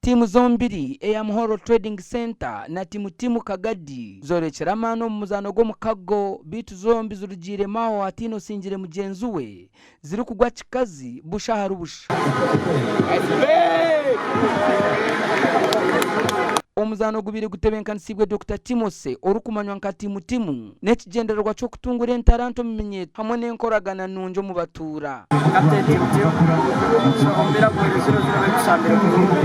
Tiimu zombiri eya Muhorro Trading Centre na Timu Timu Kagadi zorekire amaani omu muzaano gw'omukago beitu zombi zirugiiremu aho hataine osingire mugyenzi we zirikugwa kikazi busha ahari busha. Omuzaano gubaire gutebenkanisiibwe Dokita Timothy orikumanywa nka Timu Timu n'ekigyendererwa ky'okutungura entaranta omu minyeeto hamwe n'enkoragana nungi omu batuura. Captain Timu Timu, so omupiira gubaire 0-0 baitu tushambire kurungi,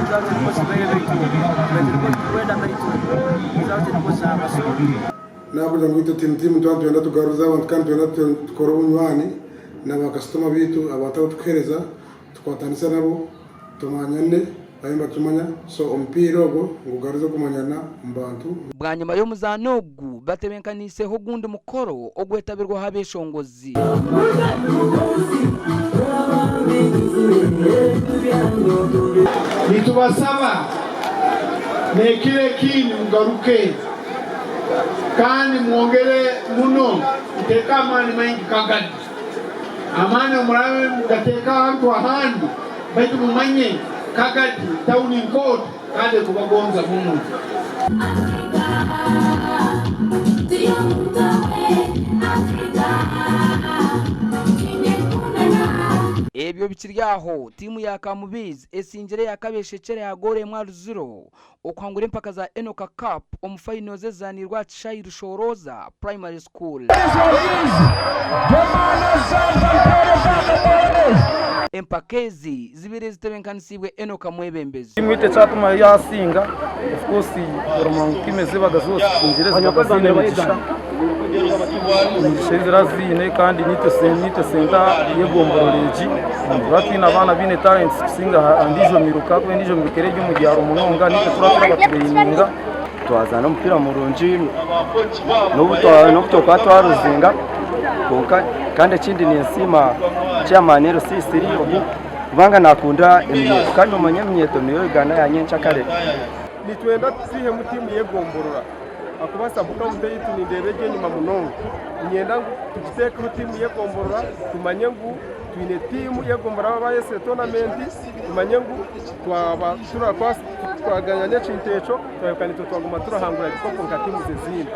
results nikwo zibaire baitu tubaire turiko nitugwenda baitu results nikwo zaaba so. Nakugira ngu itwe Timu Timu nituba nitwenda tugaruze abantu kandi nitwenda tukore obunywani na bakasitoma baitu, abantu abu tukuheereza tukwatanise nabo tumanyane babe nibatumanya so omupiira ogwo nigugaruza okumanyana omu bantu. Bwanyima y'omuzaano ogu, batebenkaniiseho ogundi mukoro ogwetabirweho abeshongozi. Nitubasaba n'ekiro ekindi mugaruke kandi mwongere muno muteeke amaani maingi Kagadi. Amaani obu muraabe mugateeka ahantu ahandi, baitu mumanye Kagadi tauni nkooto kandi ekubagonza muno. Ebyo bikiri aho, tiimu ya Kamubizi esingire eya Kabeshekere aha goolo emwe ahari ziro okuhangura empaka za Enoka Cup omu fayinozi ezizaaniirwe aha kishaayi Rushorooza Primary School. Empaka ezi zibaire zitebenkanisiibwe Enoka Mwebembezi. Tiimu yaitu ekyatuma yasinga of course oramanya ngu tiimu ezibaga zosingire zibaga ziine emigisha, emigisha ei ziraba ziine kandi naitwe senta y'egomborora egi turaba twine abaana baine talents kusinga endiijo miruka ahakuba endiijo miruka eri omu byaro munonga naitwe turaba turabatureyininga. Twazaana omupiira murungi n'obu twakuba twaruzinga kwonka kandi ekindi ninsiima chairman LC3 ogu kubanga nakunda eminyeeto kandi omanya eminyeeto niyo Uganda ya nyenkyakare. Nitwenda twihemu tiimu y'egomborora ahakuba sabu kawunti eyaitu nindeeba eri enyima munonga. Niinyenda ngu tugiteekeho tiimu y'egomborora tumanye ngu twine tiimu y'egomborora baaba bayetsire toonamenti tumanye ngu twaba twaganya n'ekintu ekyo twayoka naitwe twaguma turahangura ebikopo nka tiimu ezindi.